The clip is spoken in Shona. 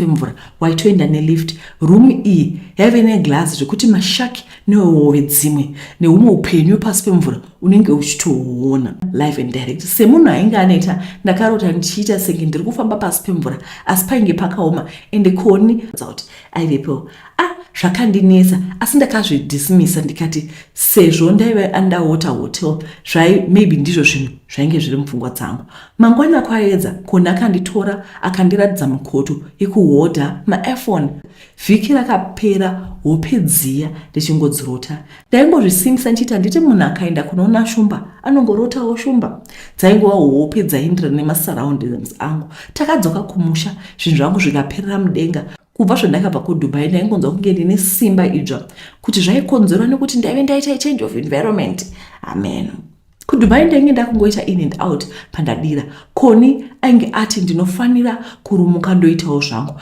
Pemvura waitoenda nelift. Room iyi yaive neglass zvekuti mashark nehove dzimwe nehumwe upenyu pasi pemvura unenge uchitohuona live and direct. Semunhu ainge aneta, ndakarota ndichiita senge ndiri kufamba pasi pemvura, asi painge pakaoma ende koni kuti aivepowo. Ah, zvakandinetsa, asi ndakazvidismisa ndikati sezvo ndaive underwater hotel zvai maybe ndizvo zvinhu zvainge zviri mupfungwa dzangu. Mangwana kwaedza, Koni akanditora akandiratidza mukoto yekuhodha maearphone. Vhiki rakapera hope dziya ndichingodzirota. Ndaingozvisimbisa ndichiti handiti munhu akaenda kunoona shumba anongorotawo shumba. Dzaingova hope dzaienderana nemasurroundings angu. Takadzoka kumusha zvinhu zvangu zvikaperera mudenga. Kubva zvandakabva kuDubai ndaingonzwa kunge ndine simba idzva, kuti zvaikonzerwa nekuti ndaive ndaita change of environment. Amen. KuDubai ndainge ndakungoita in and out pandadira. Koni ainge ati ndinofanira kurumuka ndoitawo zvangu.